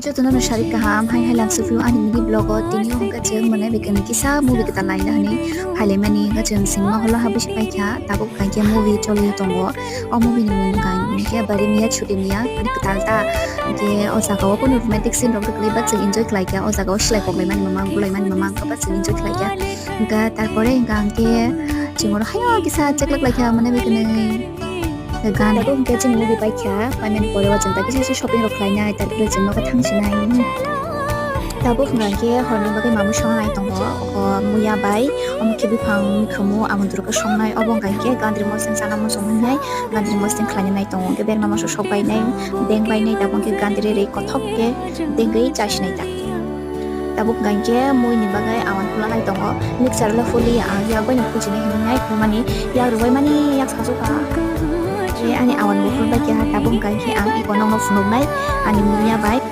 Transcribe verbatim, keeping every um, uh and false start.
Jotono no sari kaham, hai hai lang sufru ani mini vlog o. Tini o hwnkhe chwng mane bekani kisa movie kwtal naina hwnwi phailaimani, hwnkhe chwng cinema hall o habwi se paikha. Tabuk hwnkhe movie choli tongo. O movie ni mung hwnkhe Bari Miya Chhoti Miya, mane kwtal ta. Hwnkhe o jaga o kunu romantic scene rok kwlwi ba chwng enjoy khlaikha. O jaga o slai koklaimani mamang, bulaimani mamang, kwbangma chwng enjoy khlaikha. Hwnkhe tarpore hwnkha hwnkhe chwng oro haino kisa cheklak laikha, mane bekani. Gan tabuk hwnkhe chini movie paikha, paimani pore o chwng ta kisa se shopping rok khlainai, tarpore chwng nogo thangsinai. Tabuk hwnkha hwnkhe horni bagwi mamwi songnai tongo, o muya bai, omo khe buphang mikhumu, amo durga songnai, obo hwnkha hwnkhe gandri moseng chana muchung hwnwi gandri moseng khlainai tongo, hwnkhe berma masa sok bainai, beng bainai, tabuk hwnkhe gandri ri kothok khe dengwi chasinai ta. Tabuk hwnkha hwnkhe muini bagwi awan phulanai tongo, mixer le phuli ang yak baino phulchini hinwi nai phulmani, yak rwbaimani yak sajokha. Khe ani awan bo phulbai kha, tabuk hwnkha hwnkhe ang iko nokno phunuknai ani muya bai.